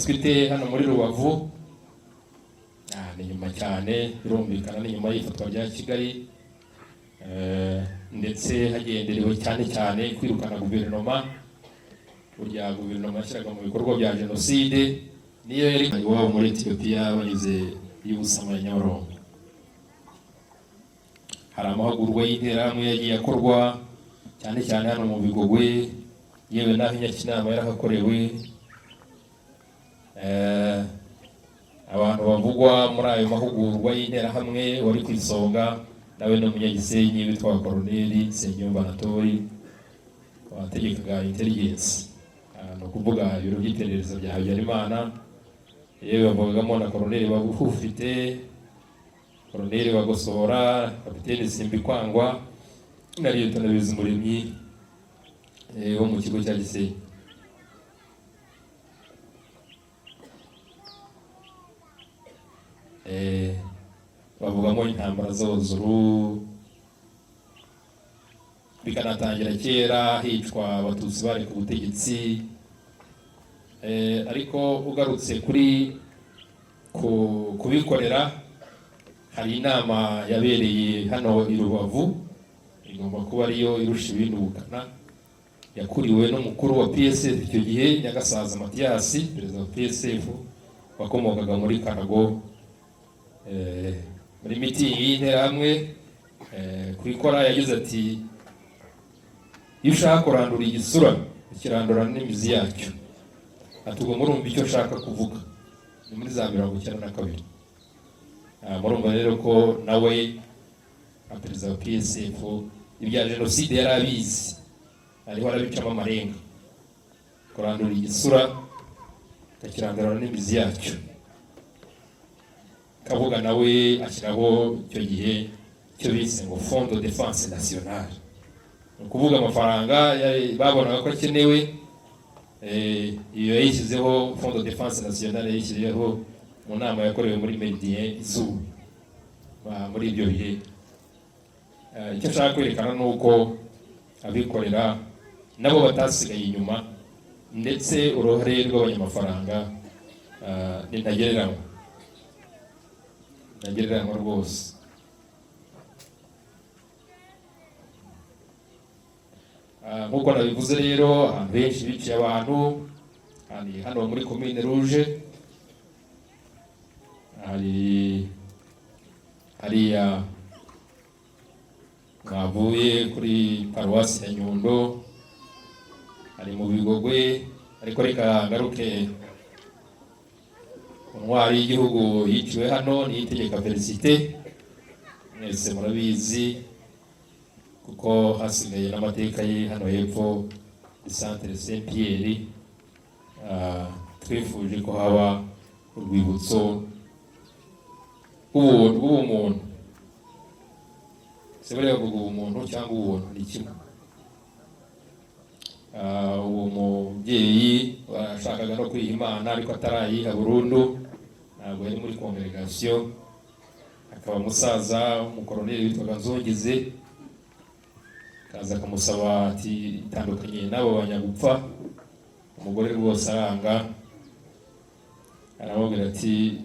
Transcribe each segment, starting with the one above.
Yahagaritswe ite hano muri Rubavu? Ni nyuma cyane, birumvikana, ni nyuma y'ifatwa rya Kigali, ndetse hagenderewe cyane cyane kwirukana guverinoma. Burya guverinoma yashyiraga mu bikorwa bya jenoside niyo yari iwabo muri Etiyopiya, banyuze y'Ubusama ya Nyabarongo. Hari amahugurwa y'interahamwe yagiye akorwa cyane cyane hano mu Bigogwe, yewe n'aho i Nyakinama yarahakorewe. Abantu bavugwa muri ayo mahugurwa y'interahamwe, wari ku isonga nawe ni umunyagisenyi witwa Koroneli Nsengiyumva Anatoli, wategekaga intelligence, ni ukuvuga ibiro by'iperereza bya Habyarimana. Yewe bavugagamo na Koroneli Bagufite, Koroneli Bagosora, Kapiteni Simbikwangwa na Liyetona Bizumuremyi, wo mu kigo cya Gisenyi. Bavugamo intambara z'Abazuru, bikanatangira kera hicwa Abatutsi bari ku butegetsi. Ariko ugarutse kuri kubikorera, hari inama yabereye hano i Rubavu, igomba kuba ariyo irusha ibindi ubukana, yakuriwe n'umukuru wa PSF icyo gihe, Nyagasaza Matiyasi, perezida wa PSF wakomokaga muri Karago. Muri mitingi y'interahamwe, ku ikora yagize ati: "Iyo ushaka kurandura igisura, ukirandura n'imizi yacyo." Ati: "Ubwo murumva icyo nshaka kuvuga." Ni muri za 92. Murumva rero ko nawe nka perezida wa PSF ibya jenoside yari abizi, ariho arabicamo amarenga, kurandura igisura ukakirandura n'imizi yacyo. Kabuga nawe ashyiraho icyo gihe icyo bise ngo Fond de Défense Nationale, ni ukuvuga amafaranga babonaga ko akenewe. Iyo yayishyizeho, Fond de Défense Nationale yayishyiriyeho mu nama yakorewe muri Méridien Izuba muri ibyo bihe. Icyo nshaka kwerekana ni uko abikorera nabo batasigaye inyuma, ndetse uruhare rw'abanyamafaranga ni ntagereranywa, ntagereranywa rwose. Nk'uko nabivuze rero, ahantu henshi biciye abantu hari hano muri Commune Rouge, hari hariya mwavuye kuri paruwasi ya Nyundo, hari mu Bigogwe. Ariko reka ngaruke ku ntwari y'igihugu yiciwe hano, Niyitegeka Félicité. Mwese murabizi kuko hasigaye n'amateka ye hano hepfo Centre Saint Pierre. Twifuje ko haba urwibutso rw'ubumuntu. Se buriya bavuga ubumuntu cyangwa ubuntu, ni kimwe. Uwo mubyeyi washakaga no kwiha Imana ariko atarayiha burundu, ntabwo yari muri congregation, akaba umusaza w'umukoroneri witwaga Nzungize, akaza akamusaba ati: "Itandukanye n'abo banyagupfa." Umugore rwose aranga, aramubwira ati: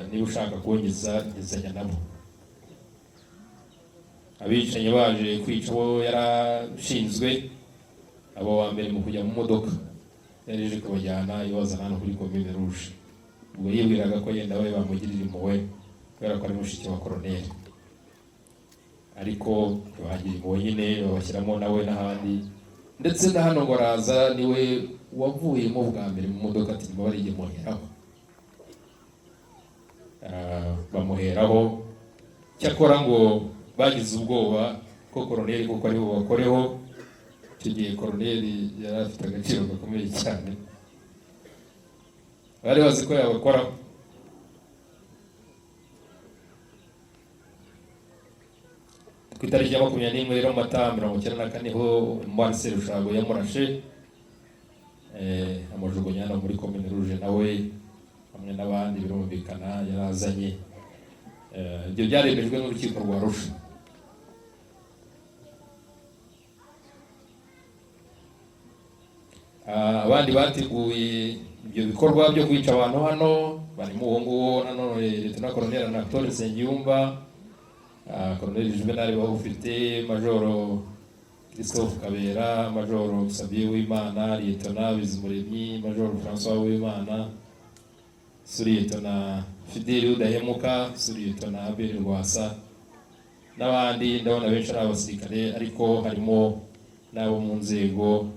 "Niba ushaka kunkiza, nkizanya nabo." Abicanyi baje kwica abo yarashinzwe, abo wa mbere mu kujya mu modoka yari ije kubajyana ibazana hano kuri Commune Rouge. Ubwo yibwiraga ko yenda we bamugirira impuhwe kubera ko ari mushiki wa koroneri, ariko ntibagira impuhwe nyine, babashyiramo nawe n'ahandi, ndetse na hano ngo araza, niwe wavuyemo bwa mbere mu modoka, ati: "Mbabarire, muheraho." Bamuheraho. Cyakora ngo bagize ubwoba ko koroneri kuko ari bubakoreho. Icyo gihe koroneri yari afite agaciro gakomeye cyane, bari bazi ko yabakoraho. Ku itariki ya 21 rero Mata 94 ho Marcel Serushago yamurashe, amujugunya hano muri Commune Rouge, nawe hamwe n'abandi birumvikana yarazanye. Ibyo byaremejwe n'urukiko rwa Arusha. Abandi bateguye Ibyo bikorwa byo kwica abantu hano barimo uwo nguwo nanone Lieutenant Colonel Anatole Nsengiyumva, Colonel Juvenal Bahufite, Majoro Christophe Kabera, Majoro Xavier Uwimana, Lieutenant Bizumuremyi, Majoro François Uwimana, Sous-Lieutenant Fidèle Udahemuka, Sous-Lieutenant Abel Rwasa n'abandi. Ndabona benshi ari abasirikare, ariko harimo n'abo mu nzego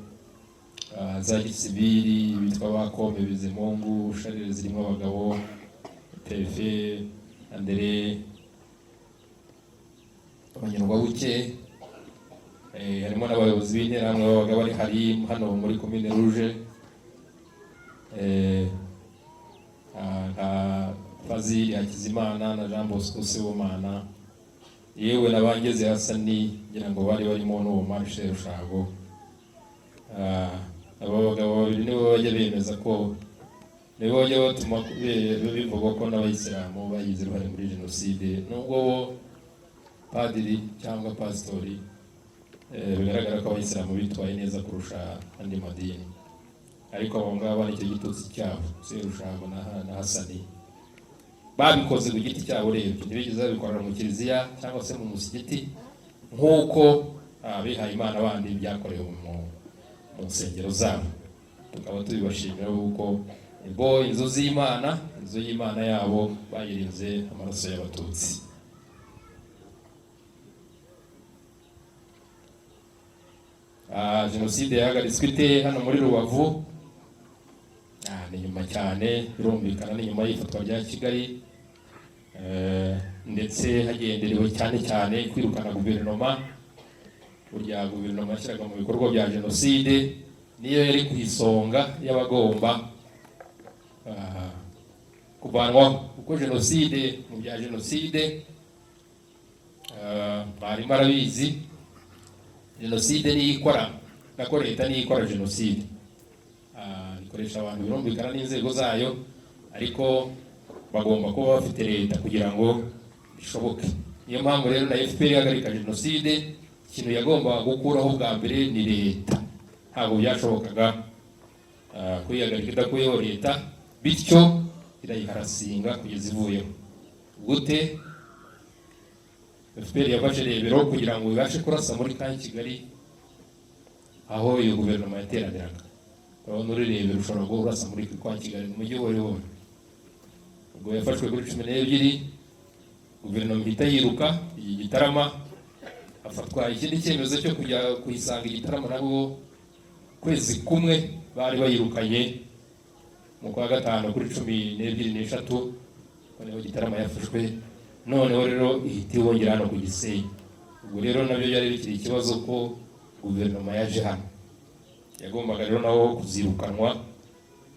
za gisivili bitwa ba Kome Bizimungu, Charles zirimo abagabo, Pefe Andre Abanyarwabuke, harimo n'abayobozi b'interahamwe babaga bari hari hano muri Commune Rouge, nka Fazili Hakizimana na Jean Bosco Sibomana, yewe n'abangeze Hasani, ngira ngo bari barimo n'uwo Marshal Rushago. Abo bagabo babiri nibo bajya bemeza ko, nibo bajya batuma bivugwa ko n'abayisilamu bagize uruhare muri jenoside, nubwo bo padiri cyangwa pasitori, bigaragara ko abayisilamu bitwaye neza kurusha andi madini, ariko abo ngabo nicyo gitutsi cyabo. Serushago na Hasani babikoze ku giti cyabo, urebye ntibigeze babikorera mu kiliziya cyangwa se mu musigiti nk'uko abihaye Imana bandi byakorewe mu nsengero zabo. Tukaba tubibashimira kuko bo inzu z'Imana, inzu y'Imana yabo bayirinze amaraso y'Abatutsi. Jenoside yahagaritswe ite hano muri Rubavu? Ni nyuma cyane, birumvikana, ni nyuma y'ifatwa rya Kigali, ndetse hagenderewe cyane cyane kwirukana guverinoma. Burya guverinoma yashyiraga mu bikorwa bya jenoside niyo yari ku isonga y'abagomba kuvanwaho, kuko jenoside, mu bya jenoside, mwarimu arabizi, jenoside niyo ikora, nako leta niyo ikora jenoside. Ikoresha abantu, birumvikana, n'inzego zayo, ariko bagomba kuba bafite leta kugira ngo bishoboke. Niyo mpamvu rero na FPR ihagarika jenoside, ikintu yagombaga gukuraho bwa mbere ni leta. Ntabwo byashobokaga kuyihagarika idakuyeho leta, bityo irayiharasinga kugeza ivuyeho. Gute? FPR yafashe Rebero kugira ngo ibashe kurasa muri ka Kigali aho iyo guverinoma yateraniraga. Urabona uri Rebero ushobora guhora urasa muri kwa Kigali mu mujyi wari wose. Ubwo yafashwe kuri 12, guverinoma ihita yiruka iyi Gitarama, hafatwa ikindi cyemezo cyo kujya kuyisanga i Gitarama. Nabwo kwezi kumwe bari bayirukanye mu kwa gatanu kuri 12 n'eshatu, noneho Gitarama yafashwe, noneho rero ihita ihungira hano ku Gisenyi. Ubwo rero nabyo byari bikiri ikibazo ko guverinoma yaje hano, yagombaga rero naho kuzirukanwa,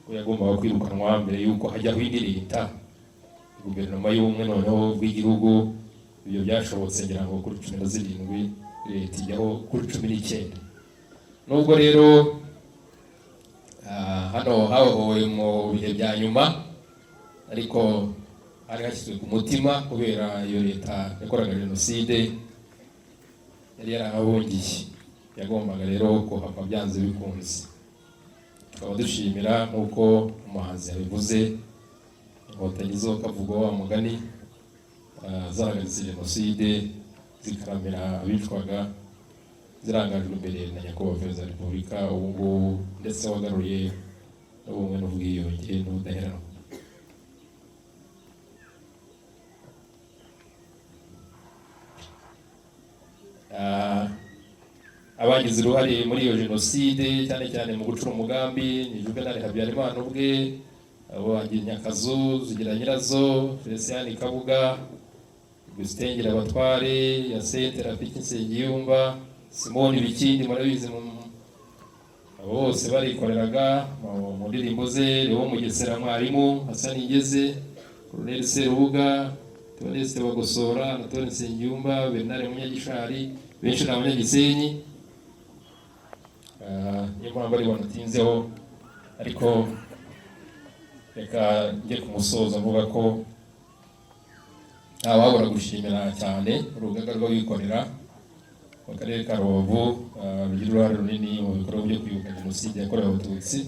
ko yagombaga kwirukanwa mbere y'uko hajyaho indi leta, guverinoma y'ubumwe noneho bw'igihugu. Ibyo byashobotse ngira ngo kuri 17, leta ijyaho kuri 19. Nubwo rero hano hahohowe mu bihe bya nyuma, ariko hari hashyizwe ku mutima kubera iyo leta yakoraga jenoside yari yarahahungiye, yagombaga rero kuhava byanze bikunze. Tukaba dushimira, nk'uko umuhanzi yabivuze, Inkotanyi zo kavugwa wa mugani, zahagaritse jenoside, zikaramira abicwaga, zirangajwe imbere na Nyakubahwa Perezida wa Repubulika ubu ngubu, ndetse wagaruye n'ubumwe n'ubwiyunge n'ubudaheranwa. Abagize uruhare muri iyo jenoside, cyane cyane mu gucura umugambi, ni Juvenal Habyarimana ubwe, abo Nyakazu, Zigira Nyirazo, Felicien Kabuga, Augustin Ngirabatware, Yasete Rafiki Nsengiyumva, Simoni Bikindi, murabizi, abo bose barikoreraga mu ndirimbo ze, Leo Mugesera, mwarimu Hassan Ngeze, Colonel Serubuga, Theoneste Bagosora, Anatole Nsengiyumva, Bernard Munyagishari, benshi ni abanyagisenyi. Niyo mpamvu ari banatinzeho, ariko reka njye ku musozo mvuga ko ntawabura gushimira cyane urugaga rw'abikorera mu karere ka Rubavu, rugira uruhare runini mu bikorwa byo kwibuka jenoside yakorewe Abatutsi.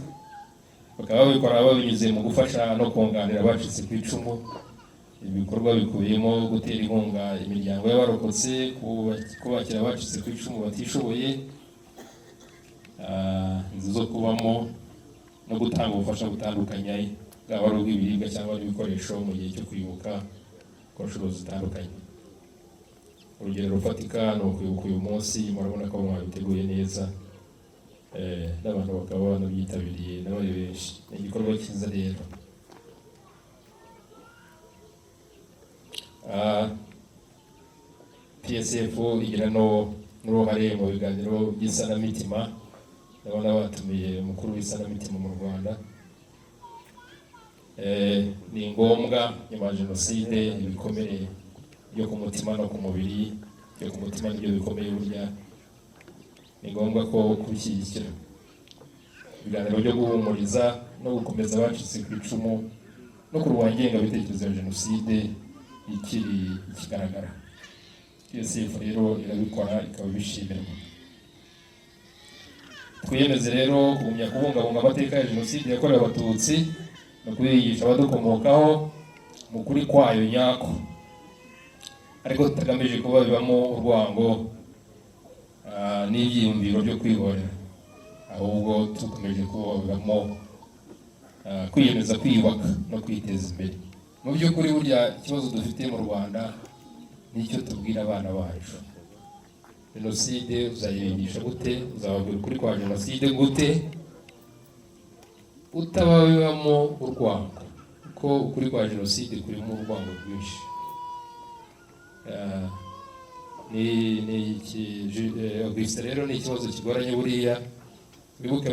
Bakaba babikora babinyuze mu gufasha no kunganira abacitse ku icumu. Ibikorwa bikubiyemo gutera inkunga imiryango y'abarokotse, kubakira abacitse ku icumu batishoboye inzu zo kubamo, no gutanga ubufasha butandukanye, bwaba ari ubw'ibiribwa cyangwa n'ibikoresho, mu gihe cyo kwibuka ku nshuro zitandukanye. Urugero rufatika ni ukwibuka uyu munsi. Murabona ko mwabiteguye neza, n'abantu bakaba banabyitabiriye nabo ari benshi. Ni igikorwa cyiza rero. PSF igira no n'uruhare mu biganiro by'isanamitima. Ndabona batumiye umukuru w'isanamitima mu Rwanda. Ni ngombwa nyuma ya jenoside, ibikomere byo ku mutima no ku mubiri, byo ku mutima nibyo bikomeye burya, ni ngombwa ko kubishyigikira. Ibiganiro byo guhumuriza no gukomeza abacitse ku icumu no kurwanya ingengabitekerezo ya jenoside ikiri ikigaragara. PSF rero irabikora, ikaba ibishimirwa. Twiyemeze rero kugumya kubungabunga amateka ya jenoside yakorewe Abatutsi no kuyigisha abadukomokaho mu kuri kwayo nyako, ariko tutagamije kuba bibamo urwango n'ibyiyumviro byo kwihorera, ahubwo tukomeje kubabamo kwiyemeza kwiyubaka no kwiteza imbere. Mu by'ukuri burya ikibazo dufite mu Rwanda nicyo tubwira abana bacu. Jenoside uzayibigisha gute? Uzababwira ukuri kwa jenoside gute utababibamo urwango? Kuko ukuri kwa jenoside kurimo urwango rwinshi. Ni iki, Augustin, rero ni ikibazo kigoranye buriya wibuke.